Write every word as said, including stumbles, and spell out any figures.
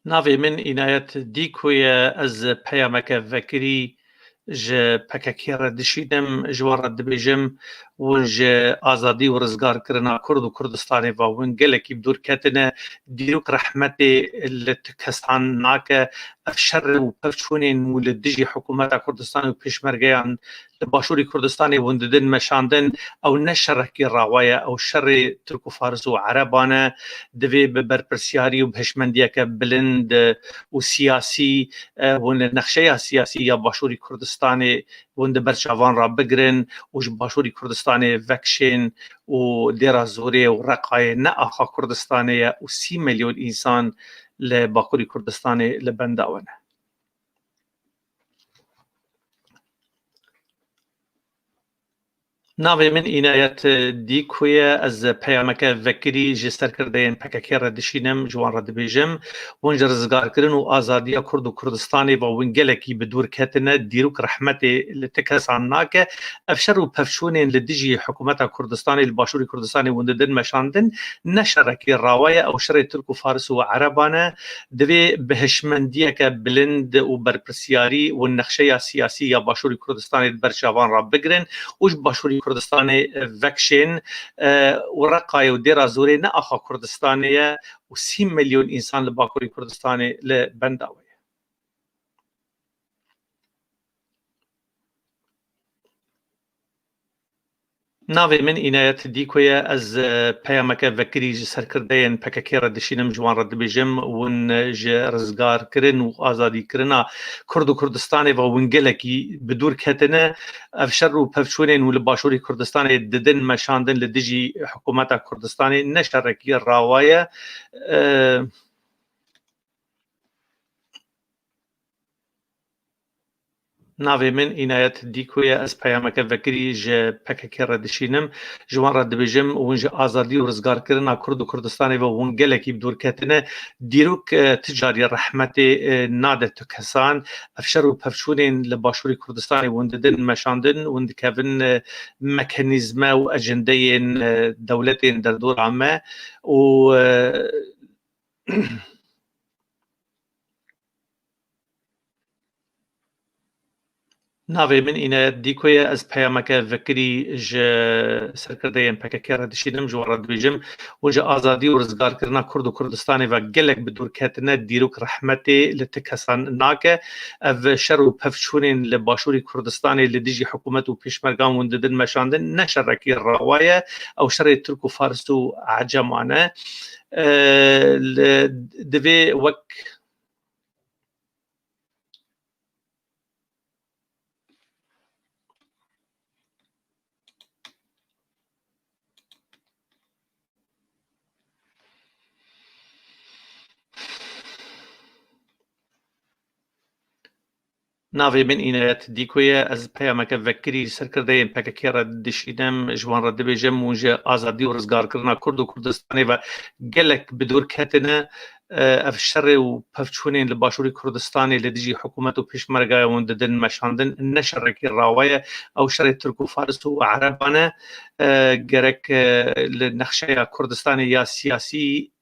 Navê min Înayet Dîko ye, ez peyameke vekirî ji P K K re dişînim, ji wan re dibêjim, hûn ji azadî û rizgarkirina Kurd û Kurdistanê ve hûn gelekî bi dûr ketine, dîrok rehmetê li tu kesan nake, ev şerê û pevçûnên hûn li dijî hikûmeta Kurdistanê û pêşmergeyan li Başûrê Kurdistanê hûn didin meşandin, ew ne şerekî rawa ye, ew şerê Tirk û Faris û Ereban e. Divê bi berpirsiyarî û bi hişmendiyeke bilind û siyasî, e, hûn li nexşeya siyasî ya Başûrê Kurdistanê hûn di ber çavan re bigirin û ji Başûrê Kurdistanê vekişên û Dêra Zorê û Reqayê ne axa Kurdistanê ye û sî milyon însan li Bakurê Kurdistanê li benda we ne. Navê min Înayet Dîko ye. Ez peyameke vekirî ji serkirdeyên P K K re dişînim, ji wan re dibêjim. Hûn ji rizgarkirin û azadiya Kurd û Kurdistanê ve hûn gelekî bi dûr ketine. Dîrok rehmetê li ti kesan nake. Ev şer û pevçûnên li dijî hikûmeta Kurdistanê li Başûrê Kurdistanê hûn didin meşandin, ne şerekî rawa ye, ew şerê Tirk û Faris û Ereban e. Divê bi hişmendiyeke bilind û berpirsiyarî û nexşeya siyasî ya Başûrê Kurdistanê di ber çavan re bigirin û ji Başûrê Kurdistanê vekişên, e, û Reqayê û Dêra Zorê ne axa Kurdistanê ye û sî milyon însan li Bakurê Kurdistanê li benda we ye. Navê min Înayet Dîko ye. Ez, e, peyameke vekirî ji serkirdeyên P K K re dişînim, ji wan re dibêjim, hûn ji rizgarkirin û azadîkirina Kurd û Kurdistanê ve hûn gelekî bi dûr ketine. Ev şer û pevçûnên hûn li Başûrê Kurdistanê didin meşandin li dijî hikûmeta Kurdistanê ne şerekî rawa ye. E, Navê min Înayet Dîko ye. Ez peyameke vekirî ji P K K re dişînim. Ji wan re dibêjim, hûn ji azadî û rizgarkirina Kurd û Kurdistanê ve hûn gelekî bi dûr ketine. Dîrok, e, ti carî rehmetê, e, nade tu kesan. Ev şer û pevçûnên li Başûrê Kurdistanê hûn didin meşandin, hûn dikevin, e, mekanîzme û ecendeyên, e, dewletên derdora me û, e, Navê min Înayet Dîko ye. Ez peyameke vekirî ji serkirdeyên P K K re dişînim, ji wan re dibêjim, hûn ji azadî û rizgarkirina Kurd û Kurdistanê ve gelek bi dûr ketine, dîrok rehmetê li ti kesan nake. Ev şer û pevçûnên li Başûrê Kurdistanê li dijî hikûmet û pêşmergan hûn didin meşandin, ne şerekî rawa ye, ew şerê Tirk û Faris û Eceman e. E, li, divê wek Navê min Înayet Dîko ye. Ez peyameke vekirî ji serkirdeyên P K K re dişînim. Ji wan re dibêjim, hûn ji azadî û rizgarkirina Kurd û Kurdistanê ve gelek bi dûr ketine. Ev şerê û pevçûnên li Başûrê Kurdistanê li dijî hikûmet û pêşmergaya hûn didin meşandin, ne şerekî rawa ye. Ew şerê Tirk û Faris û Ereban e. Gerek, e, li nexşeya Kurdistanê ya siyasî